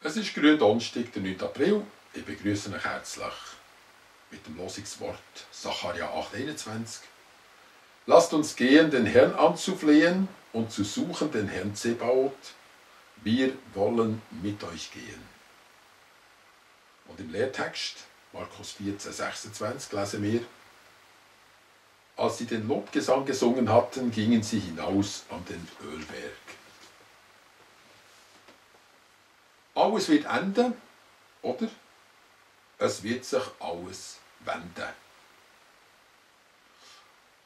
Es ist Gründonnerstag, der 9. April. Ich begrüße euch herzlich mit dem Losungswort Sacharja 8,21. Lasst uns gehen, den Herrn anzuflehen und zu suchen den Herrn Zebaoth. Wir wollen mit euch gehen. Und im Lehrtext, Markus 14,26, lesen wir: Als sie den Lobgesang gesungen hatten, gingen sie hinaus an den Ölberg. Alles wird enden, oder? Es wird sich alles wenden.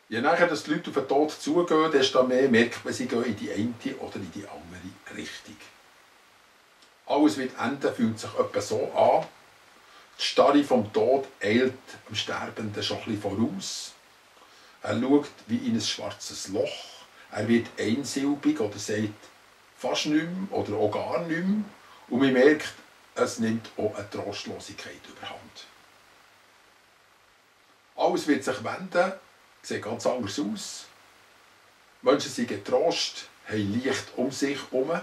Je näher die Leute auf den Tod zugehen, desto mehr merkt man, sie gehen in die eine oder in die andere Richtung. Alles wird enden, fühlt sich etwa so an. Die Starre vom Tod eilt dem Sterbenden schon ein bisschen voraus. Er schaut wie in ein schwarzes Loch. Er wird einsilbig oder sagt fast nichts mehr oder auch gar nichts mehr. Und man merkt, es nimmt auch eine Trostlosigkeit überhand. Alles wird sich wenden, sieht ganz anders aus. Menschen sind getrost, haben Licht um sich herum.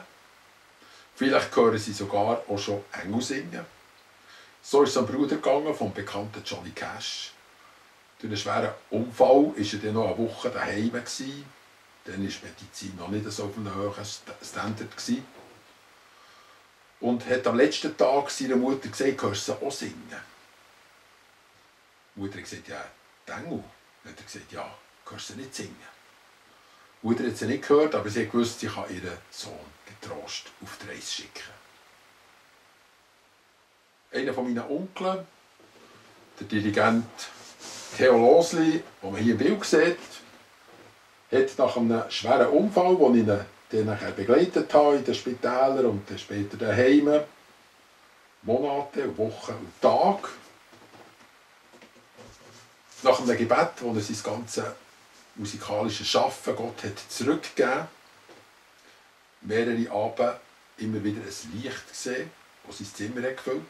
Vielleicht hören sie sogar auch schon Engel singen. So ist es einem Bruder gegangen, vom bekannten Johnny Cash. Durch einen schweren Unfall war er dann noch eine Woche daheim. Dann war die Medizin noch nicht so auf einem hohen Standard. Und hat am letzten Tag seiner Mutter gesagt, hörst du sie auch singen? Die Mutter hat gesagt, ja, die Engel. Dann hat er gesagt, ja, hörst du sie nicht singen? Die Mutter hat sie nicht gehört, aber sie wusste, sie kann ihren Sohn getrost auf die Reise schicken. Einer von meinen Onkeln, der Dirigent Theo Losli, den man hier im Bild sieht, hat nach einem schweren Unfall, den ich ihn dann nachher begleitet habe in den Spitälern und dann später daheim, Monate, Wochen und Tage, nach einem Gebet, wo er sein ganzes musikalisches Schaffen Gott hat zurückgegeben, mehrere Abende immer wieder ein Licht gesehen, das sein Zimmer hat gefüllt.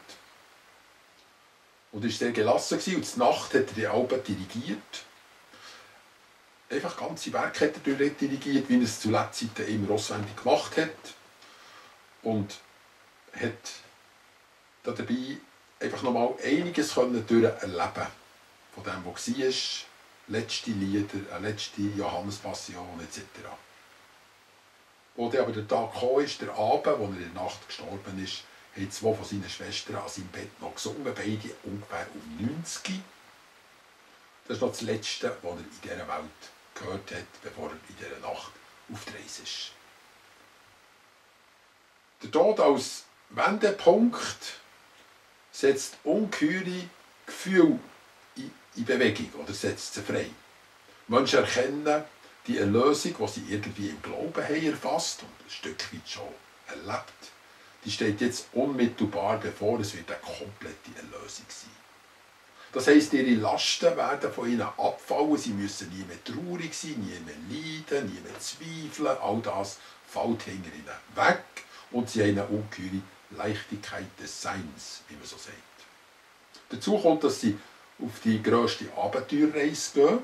Und er war sehr gelassen und die Nacht hat er die Alben dirigiert. Einfach ganze Werke hat er dirigiert, wie er es zu Lebzeiten immer auswendig gemacht hat. Und hat dabei einfach nochmal einiges erleben von dem, was war. Letzte Lieder, letzte Johannespassion etc. Als aber der Tag gekommen ist, der Abend, wo er in der Nacht gestorben ist, haben zwei von seinen Schwestern an seinem Bett noch gesungen, beide ungefähr um 90. Das ist noch das Letzte, was er in dieser Welt gehört hat, bevor er in dieser Nacht auf der Reise ist. Der Tod als Wendepunkt setzt ungeheure Gefühle in Bewegung oder setzt sie frei. Menschen erkennen die Erlösung, die sie irgendwie im Glauben haben erfasst und ein Stück weit schon erlebt. Die steht jetzt unmittelbar bevor, es wird eine komplette Erlösung sein. Das heisst, ihre Lasten werden von ihnen abfallen, sie müssen nie mehr traurig sein, nie mehr leiden, nie mehr zweifeln, all das fällt hinter ihnen weg und sie haben eine ungeheure Leichtigkeit des Seins, wie man so sagt. Dazu kommt, dass sie auf die grösste Abenteuerreise gehen,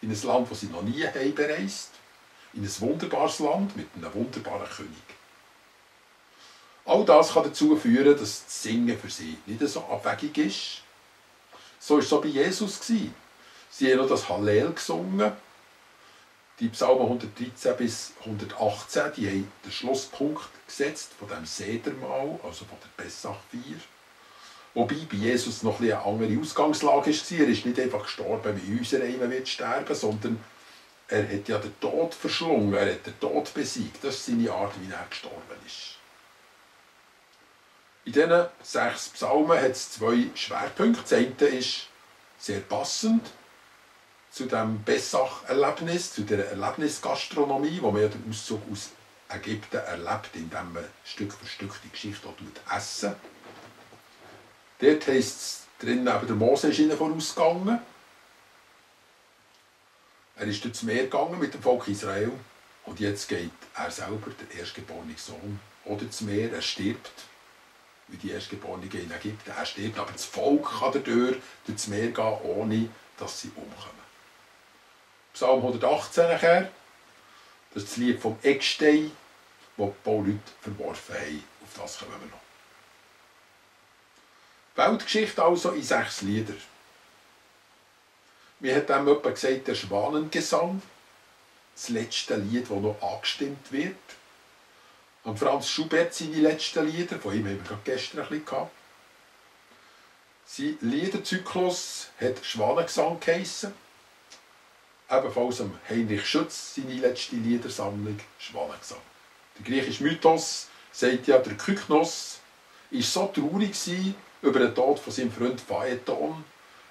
in ein Land, das sie noch nie haben bereist, in ein wunderbares Land mit einem wunderbaren König. All das kann dazu führen, dass das Singen für sie nicht so abwegig ist. So war es auch bei Jesus. Sie haben noch das Hallel gesungen. Die Psalmen 113 bis 118 die haben den Schlusspunkt gesetzt von dem Sedermahl, also von der Pessachfeier. Wobei bei Jesus noch eine andere Ausgangslage war. Er ist nicht einfach gestorben, wie unser einer wird sterben, sondern er hat ja den Tod verschlungen, er hat den Tod besiegt. Das ist seine Art, wie er gestorben ist. In diesen 6 Psalmen hat es 2 Schwerpunkte. Das eine ist sehr passend zu dem Pessach-Erlebnis, zu der Erlebnisgastronomie, wo man ja den Auszug aus Ägypten erlebt, indem man Stück für Stück die Geschichte auch essen. Dort heisst es drin, der Mose ist ihnen vorausgegangen. Er ist durchs Meer gegangen mit dem Volk Israel. Und jetzt geht er selber, der erstgeborene Sohn, oder ins Meer, er stirbt. Wie die Erstgeborenen in Ägypten. Er stirbt, aber das Volk kann durchs Meer gehen, ohne dass sie umkommen. Psalm 118 nachher, das ist das Lied vom Eckstein, das die Bauleute verworfen haben. Auf das kommen wir noch. Weltgeschichte also in 6 Lieder. Mir hat dem jemand gesagt, der Schwanengesang, das letzte Lied, das noch angestimmt wird. Und Franz Schubert seine letzten Lieder, von ihm haben wir gerade gestern ein bisschen gehabt. Sein Liederzyklus hat Schwanengesang geheissen. Ebenfalls am Heinrich Schütz seine letzte Liedersammlung Schwanengesang. Der griechische Mythos sagt ja, der Kyknos war so traurig über den Tod von seinem Freund Phaeton.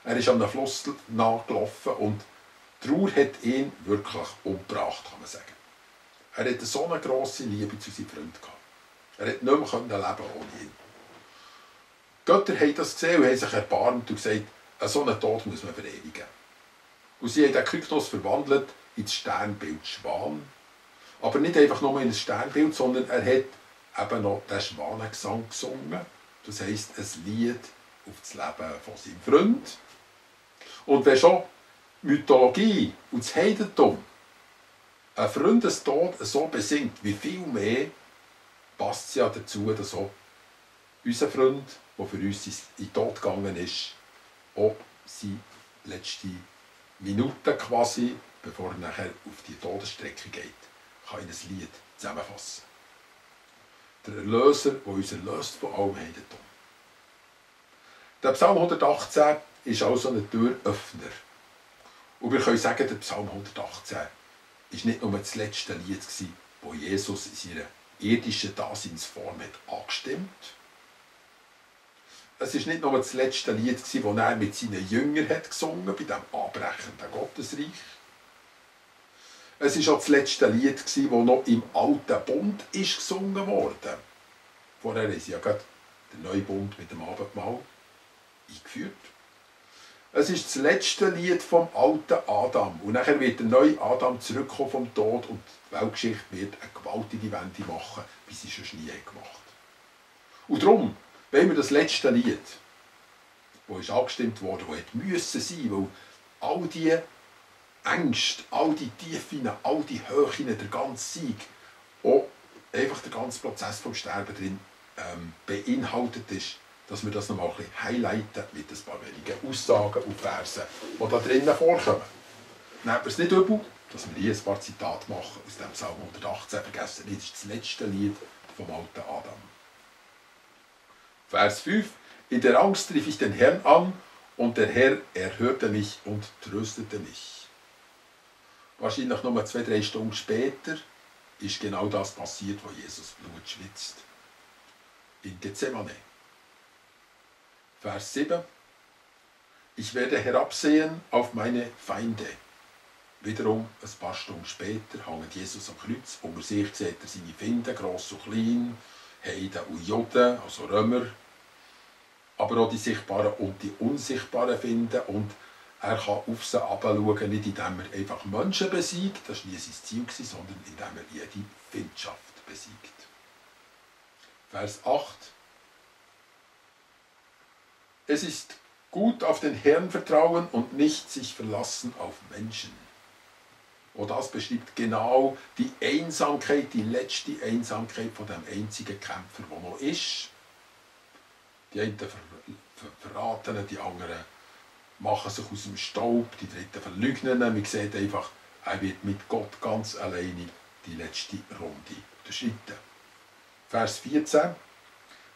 Er ist an einem Fluss nachgelaufen und die Trauer hat ihn wirklich umgebracht, kann man sagen. Er hatte so eine grosse Liebe zu seinem Freund gehabt. Er konnte nicht mehr leben ohne ihn. Die Götter haben das gesehen und haben sich erbarmt und gesagt, so einen Tod muss man verewigen. Und sie haben den Kyknos verwandelt in das Sternbild Schwan. Aber nicht einfach nur in ein Sternbild, sondern er hat eben noch den Schwanengesang gesungen. Das heisst, ein Lied auf das Leben von seinem Freund. Und wenn schon Mythologie und das Heidentum ein Freundestod so besingt, wie viel mehr passt es ja dazu, dass auch unser Freund, der für uns in den Tod gegangen ist, auch seine letzte Minute quasi, bevor er nachher auf die Todesstrecke geht, kann in ein Lied zusammenfassen. Der Erlöser, der uns erlöst von allem Heidentum. Der Psalm 118 ist also ein Türöffner. Und wir können sagen, der Psalm 118 war nicht nur das letzte Lied, das Jesus in seiner irdischen Daseinsform hat angestimmt. Es war nicht nur das letzte Lied, das er mit seinen Jüngern hat gesungen bei diesem abbrechenden Gottesreich. Es war auch das letzte Lied, das noch im Alten Bund gesungen wurde. Vorher haben sie ja gerade den neuen Bund mit dem Abendmahl eingeführt. Es ist das letzte Lied vom alten Adam. Und nachher wird der neue Adam zurückkommen vom Tod und die Weltgeschichte wird eine gewaltige Wende machen, wie sie schon nie gemacht hat. Und darum wollen wir das letzte Lied, das angestimmt wurde, das müssen sein, weil all die Ängste, all die Tiefen, all die Höhen, der ganze Sieg, auch einfach der ganze Prozess vom Sterben drin beinhaltet ist, dass wir das nochmal ein bisschen highlighten mit ein paar wenigen Aussagen und Versen, die da drinnen vorkommen. Nehmt wir es nicht übel, dass wir hier ein paar Zitate machen aus dem Psalm 118. Vergessen nicht, das ist das letzte Lied vom alten Adam. Vers 5. In der Angst rief ich den Herrn an, und der Herr erhörte mich und tröstete mich. Wahrscheinlich nur 2-3 Stunden später ist genau das passiert, wo Jesus Blut schwitzt. In Gethsemane. Vers 7. Ich werde herabsehen auf meine Feinde. Wiederum ein paar Stunden später hängt Jesus am Kreuz. Unter sich sieht er seine Feinde, gross und klein, Heiden und Juden, also Römer. Aber auch die sichtbaren und die unsichtbaren Finden. Und er kann auf sie herabschauen, nicht indem er einfach Menschen besiegt, das war nie sein Ziel, sondern indem er jede Findschaft besiegt. Vers 8. Es ist gut auf den Herrn vertrauen und nicht sich verlassen auf Menschen. Und das beschreibt genau die Einsamkeit, die letzte Einsamkeit von dem einzigen Kämpfer, der noch ist. Die einen verraten ihn, die anderen machen sich aus dem Staub, die dritten verleugnen ihn. Man sieht einfach, er wird mit Gott ganz alleine die letzte Runde durchschritten. Vers 14.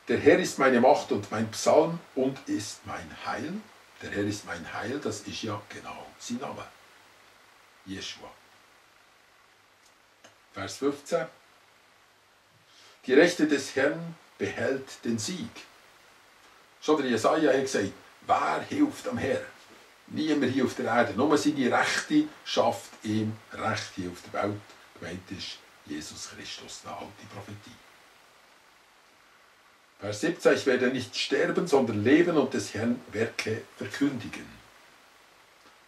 Der Herr ist meine Macht und mein Psalm und ist mein Heil. Der Herr ist mein Heil, das ist ja genau sein Name. Jeschua. Vers 15. Die Rechte des Herrn behält den Sieg. Schon der Jesaja hat gesagt, wer hilft am Herrn? Niemand hier auf der Erde. Nur seine Rechte schafft ihm Recht hier auf der Welt. Gemeint ist Jesus Christus, eine alte Prophetie. Vers 17, ich werde nicht sterben, sondern leben und des Herrn Werke verkündigen.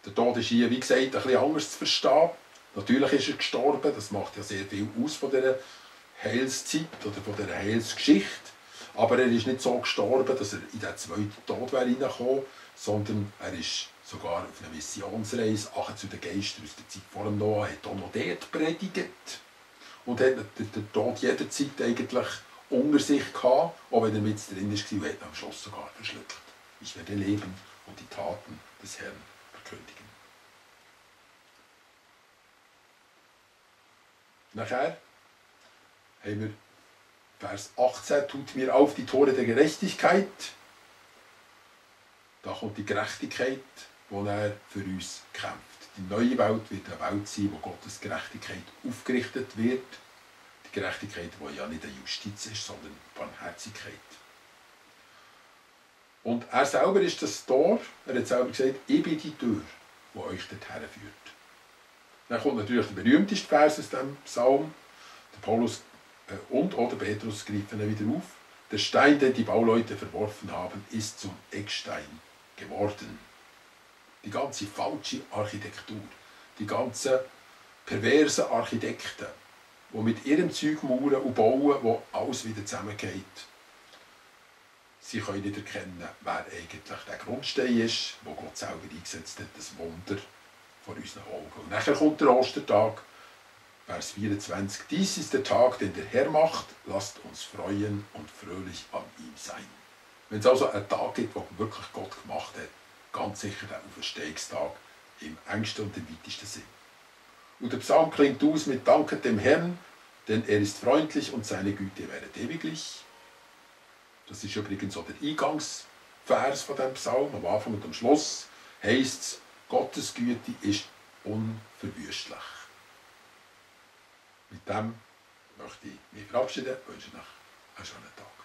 Der Tod ist hier, wie gesagt, ein bisschen anders zu verstehen. Natürlich ist er gestorben, das macht ja sehr viel aus von dieser Heilszeit oder von dieser Heilsgeschichte. Aber er ist nicht so gestorben, dass er in den zweiten Tod reingekommen wäre, sondern er ist sogar auf einer Missionsreise zu den Geistern aus der Zeit vor dem Noah, hat auch noch dort predigt und hat den Tod jederzeit eigentlich unter sich gehabt, auch wenn er mit drin war und hat am Schluss sogar verschluckt. Ich werde leben und die Taten des Herrn verkündigen. Nachher haben wir Vers 18, tut mir auf die Tore der Gerechtigkeit. Da kommt die Gerechtigkeit, die er für uns kämpft. Die neue Welt wird eine Welt sein, wo Gottes Gerechtigkeit aufgerichtet wird. Die Gerechtigkeit, die ja nicht eine Justiz ist, sondern Barmherzigkeit. Und er selber ist das Tor. Er hat selber gesagt, ich bin die Tür, die euch dorthin führt. Dann kommt natürlich der berühmteste Vers aus diesem Psalm. Der Paulus und oder Petrus greifen ihn wieder auf. Der Stein, den die Bauleute verworfen haben, ist zum Eckstein geworden. Die ganze falsche Architektur, die ganzen perversen Architekten, die mit ihrem Zeug mauern und bauen, wo alles wieder zusammengeht. Sie können nicht erkennen, wer eigentlich der Grundstein ist, wo Gott selber eingesetzt hat, das Wunder vor unseren Augen. Und nachher kommt der Ostertag, Vers 24. Dies ist der Tag, den der Herr macht, lasst uns freuen und fröhlich an ihm sein. Wenn es also einen Tag gibt, den wirklich Gott gemacht hat, ganz sicher der Auferstehungstag im engsten und im weitesten Sinn. Und der Psalm klingt aus mit Danket dem Herrn, denn er ist freundlich und seine Güte währet ewiglich. Das ist übrigens auch der Eingangsvers von diesem Psalm. Am Anfang und am Schluss heisst es, Gottes Güte ist unverwüstlich. Mit dem möchte ich mich verabschieden und wünsche euch einen schönen Tag.